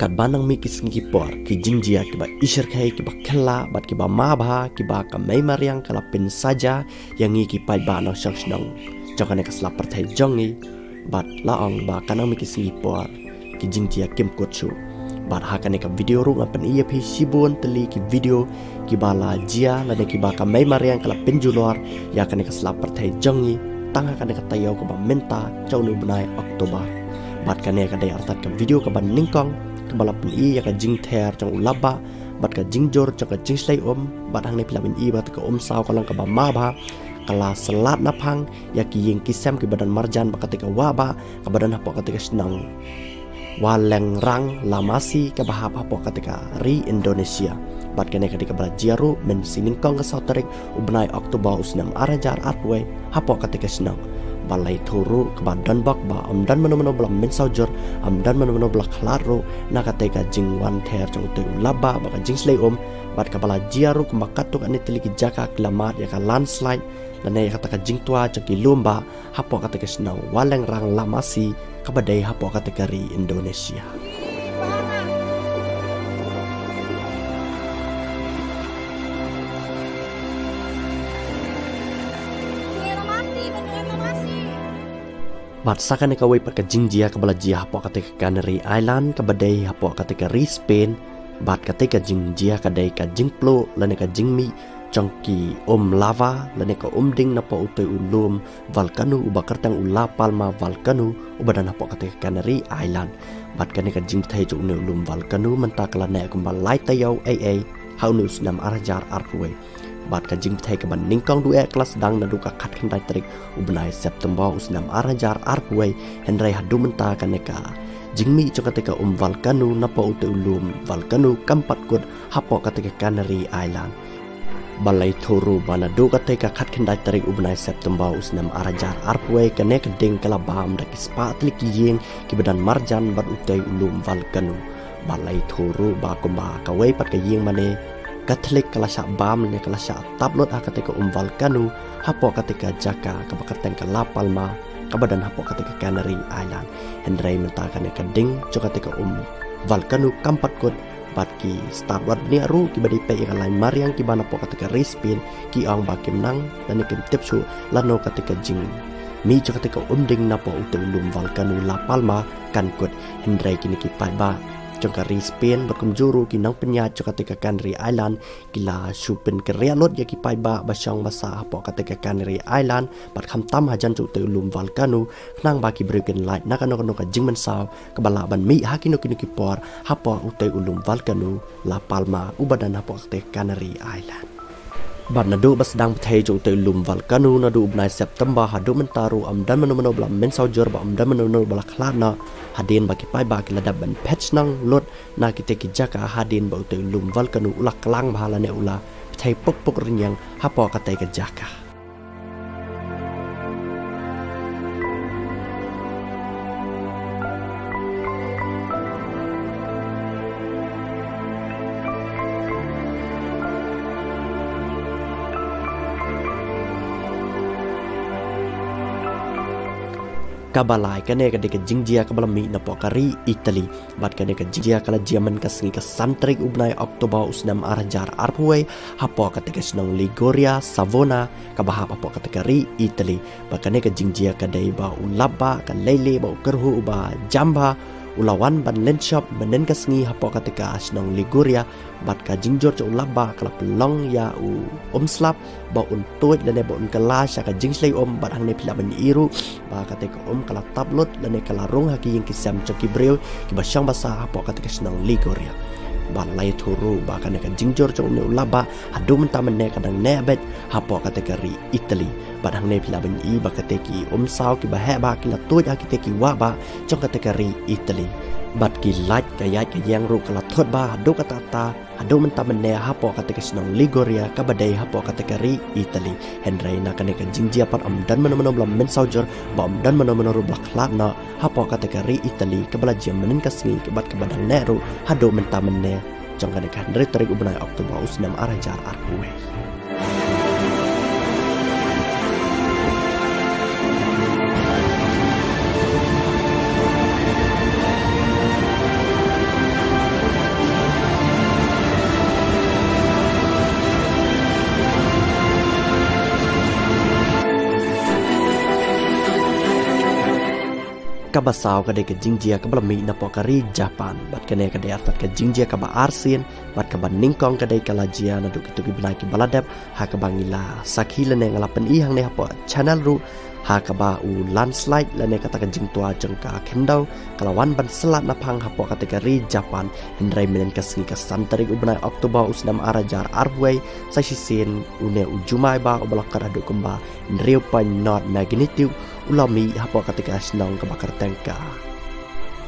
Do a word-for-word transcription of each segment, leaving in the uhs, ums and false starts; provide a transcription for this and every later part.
Katba nang mih ki sngi ki por, ki jingjia kiba ishyrkhei, kiba khylleh bad kiba ma bha, kiba ka mei mariang ka la pynsaja ïa ngi ki paidbah nongshong shnong jong kane ka sla pyrthei jong ngi. Bad la ong ba ka nang mih ki sngi ki por, ki jingjia kim kut shuh. Bad ha kane ka video ruh nga pyni ïa phi shibun tylli ki video kiba la jia lane kiba ka mei mariang ka la pynjulor ïa kane ka sla pyrthei jong ngi tang ha kane ka taïew kaba mynta, jong une u bnai October. Bad kane ka dei artat ka video kaba nyngkong kaba la pyni ïa ka jingther jong u lapbah bad ka jingjur jong ka jingshlei um. Bad hangne phi lah ban i ba kata ka um saw ka long kaba ma bha, ka la slad naphang ïa ki ïing ki sem kiba don marjan bad kata ka wah bah kaba don hapoh kata ka shnong Walengrang Lamasi kaba hap hapoh kata ka ri Indonesia. Bad kane ka dei kaba la jia ruh mynsngi nyngkong ka saw tarik u bnai October u snem ar hajar arphew wei hapoh kata ka shnong. Bad la ïathuh ruh kaba don bok ba ym don mano mano ba la mynsaw jur, ym don mano mano ba la khlad ruh na kata ka jingwan ther jong utei u lapbah bad ka jingshlei um. Bad kaba la jia ruh kumba katto katne tylli ki jaka ki la mad ïa ka landslide lane ïa kata ka jingtwa jong ki lum bah hapoh kata ka shnong Walengrang Lamasi kaba dei hapoh kata ka ri Indonesia. Bad sa kane kawei pat ka jingjia kaba la jia hapoh kata ka Canary Island kaba dei hapoh kata ka ri Spain. Bad kata ka jingjia ka dei ka jingpluh lane ka jingmih jong ki um lava lane ka um ding napoh utei u lum volcano uba kyrteng u La Palma volcano uba don hapoh kata ka Canary Island. Bad kane ka jingpyllait jong une u lum volcano mynta ka la neh kumba lai taïew ei ei ha une u snem ar hajar arphew wei. Bad ka jingpyllait kaba nyngkong duh eh ka la sdang naduh ka khatkhyndai tarik u bnai September u snem ar hajar arphew wei, hynrei haduh mynta kane ka jingmih jong kata ka um volcano napoh utei u lum volcano kam pat kut hapoh kata ka Canary Island. Bad la ïathuh ruh ba naduh kata ka khatkhyndai tarik u bnai September u snem ar hajar arphew wei kane ka ding ka la bam da ki spah tylli ki ïing kiba don marjan bad utei u lum volcano. Bad la ïathuh ruh ba kumba kawei pat ka ïing mane Katholik ka la shah bam lane ka la shah tap lut ha kata ka um volcano hapoh kata ka jaka kaba kyrteng ka La Palma kaba don hapoh kata ka Canary Island. Hynrei mynta kane ka ding jong kata ka um volcano kam pat kut. Bad ki stad wad bniah ruh kiba dei peit ïa ka lain mariang kiba napoh kata ka ri Spain ki ong ba kim nang lane kim tip shuh lano kata ka jingmih jong kata ka um ding napoh utei u lum volcano La Palma kan kut. Hynrei kine ki paidbah jong ka ri Spain bad kumjuh ruh ki nongpynïaid jong kata ka Canary Island ki la shu pynkynriah lut ïa ki paidbah ba shong ba sah hapoh kata ka Canary Island bad khamtam hajan jong utei u lum volcano khnang ba ki briew kin lait na kano kano ka jingmynsaw kaba lah ban mih ha kino kino ki por hapoh utei u lum volcano La Palma uba don hapoh kata ka Canary Island. Bad naduh ba sdang pyrthei jong utei u lum volcano naduh u bnai September haduh mynta ruh ym don mano mano ba la mynsaw jur bad ym don mano mano ba la khlad noh hadien ba ki paidbah ki la dep ban phet shnong lut na kita ki jaka hadien ba utei u lum volcano u la klang bha lane u la pyrthei puk puk rynïeng hapoh katei ka jaka. Kaba lai, kane ka dei ka jingjia kaba la mih napoh ka ri Italy. Bad kane ka jingjia ka la jia mynta ka sngi ka san tarik u bnai October u snem ar hajar arphew wei, hapoh katei ka shnong Liguria, Savona, kaba hap hapoh katei ka ri Italy. Bad kane ka jingjia ka dei ba u lapbah, ka leilieh bad u kyrhuh uba jam bha u la wan ban lynshop mynhynnin ka sngi hapoh katei ka shnong Liguria. Bad ka jingjur jong u lapbah ka la pynlong ïa u um slap ba un tuid lane ba un kylla sha ka jingshlei um. Bad hangne phi lah ban ïohi ruh ba katei ka um ka la tap lut lane ka la rung ha ki ïing ki sem jong ki briew kiba shong ba sah hapoh katei ka shnong Liguria. Bad la ïathuh ruh ba kane ka jingjur jong une u lapbah haduh mynta mynne ka dang neh beit hapoh katei ka ri Italy. Bad hangne phi lah ban ïohi ba katei ki um saw kiba heh bha ki la tuid ha kitei ki wah bah jong katei ka ri Italy. Bad ki lait ka ïaid ka ïeng ruh ka la thut bha haduh katta katta haduh mynta mynne hapoh katei ka shnong Liguria kaba dei hapoh katei ka ri Italy. Hynrei na kane ka jingjia pat ym don mano mano ba la mynsaw jur bad ym don mano mano ruh ba la khlad noh hapoh katei ka ri Italy kaba la jia mynhynnin ka sngi bad kaba dang neh ruh haduh mynta mynne jong kane ka hynriew tarik u bnai October u snem ar hajar arphew wei. Kaba saw ka dei ka jingjia kaba la mih napoh ka ri Japan. Bad kane ka dei artat ka jingjia kaba arsien, bad kaba nyngkong ka dei ka la jia naduh kito ki bnai kiba la dep, ha kaba ngi la sakhi lane nga la pyni hangne hapoh channel ruh, ha kaba u landslide lane kata ka jingtwa jong ka khyndew ka la wan ban slat naphang hapoh kata ka ri Japan. Hynrei mynhynnin ka sngi ka san tarik u bnai October u snem ar hajar arphew wei, sa shisien une u jumai ba uba la kat haduh kumba hynriew point nought magnitude u la mih hapoh kata ka shnong kaba kyrteng ka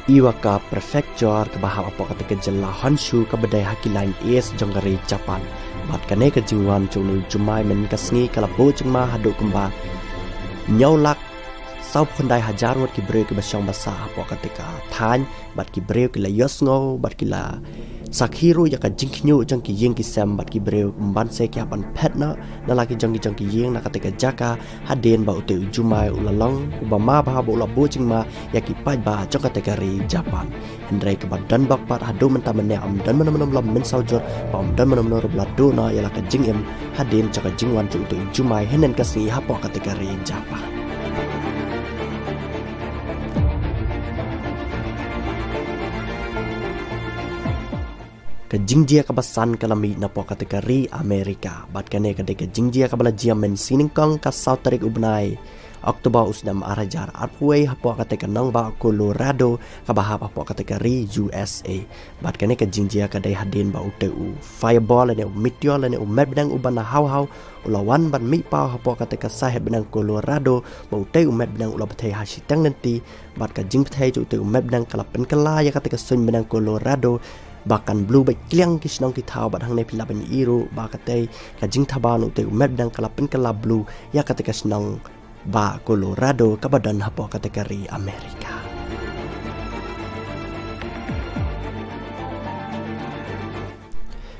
Iwaka Prefecture kaba hap hapoh kata ka jylla Honshu kaba dei ha ki lain east jong ka ri Japan. Bad kane ka jingwan jong une u jumai mynhynnin ka sngi ka la buh jingma haduh kumba hynñiew lak sawphew khyndai hajar ngut ki briew kiba shong basa hapoh kata ka thaiñ, bad ki briew ki la ïohsngew, bad ki la sakhi ruh ïa ka jingkhynñiuh jong ki ïing ki sem, bad ki briew kumban se ki hap ban phet noh na la ki jong ki jong ki ïing na kata ka jaka, hadien ba utei u jumai u la long uba ma bha ba u la buh jingma ïa ki paidbah jong kata ka ri Japan. Hynrei kaba don bok pat haduh mynta mynne ym don mano mano ba la mynsaw jur, ba ym don mano mano ruh ba la duh noh ïa la ka jingim, hadien jong ka jingwan jong utei u jumai hynhynnin ka sngi hapoh kata ka ri Japan. Ka jingjia kaba san ka la mih napoh kata ka ri Amerika. Bad kane ka dei ka jingjia kaba la jia mynsngi nyngkong ka saw tarik u bnai October u snem ar hajar arphew wei hapoh kata ka nongbah Colorado kaba hap hapoh kata ka ri U S A. Bad kane ka jingjia ka dei hadien ba utei u fireball lane u meteor lane u met bneng uba na haw haw u la wan ban mih paw hapoh kata ka sahep bneng Colorado, ba utei u met bneng u la bthei ha shiteng lynti. Bad ka jingbthei jong utei u met bneng ka la pynkylla ïa kata ka suiñ bneng Colorado ba kan blue beit kliang ki shnong ki thaw, bad hangne phi lah ban ïohi ruh ba katei ka jingthaban utei u met bneng ka la pynkylla blue ïa kata ka shnong ba Colorado kaba don hapoh kata ka ri Amerika.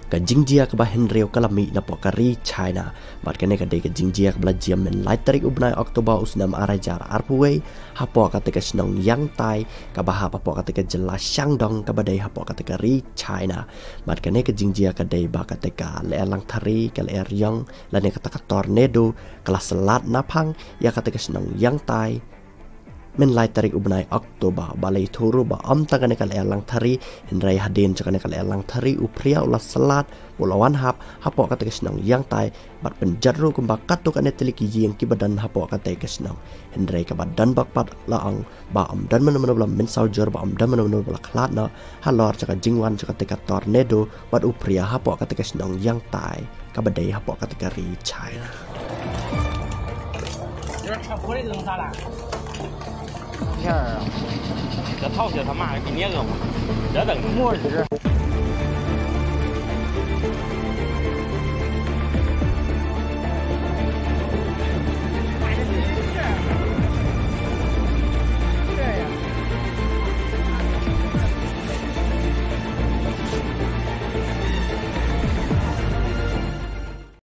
Ka jingjia kaba hynriew ka la mih napoh ka ri China. Bad kane ka dei ka jingjia kaba la jia mynhynnin lai tarik u bnai October u snem ar hajar arphew wei, hapoh kata ka shnong Yantai kaba hap hapoh kata ka jylla Shandong kaba dei hapoh kata ka ri China. Bad kane ka jingjia ka dei ba kata ka lyer langthari, ka lyer ïong lane kata ka tornado ka la slat naphang ïa kata ka shnong Yantai mynhynnin lai tarik u bnai October. Ba la ïathuh ruh ba ym tang kane ka lyer langthari, hynrei hadien jong kane ka lyer langthari u phria u la slat, u la wan hap hapoh kata ka shnong Yantai, bad pynjot ruh kumba katto katne tylli ki ïing kiba don hapoh kata ka shnong. Hynrei kaba don bok pat la ong ba ym don mano mano ba la mynsaw jur, ba ym don mano mano ba la khlad noh halor jong ka jingwan jong kata ka tornado bad u phria hapoh kata ka shnong Yantai kaba dei hapoh kata ka ri China.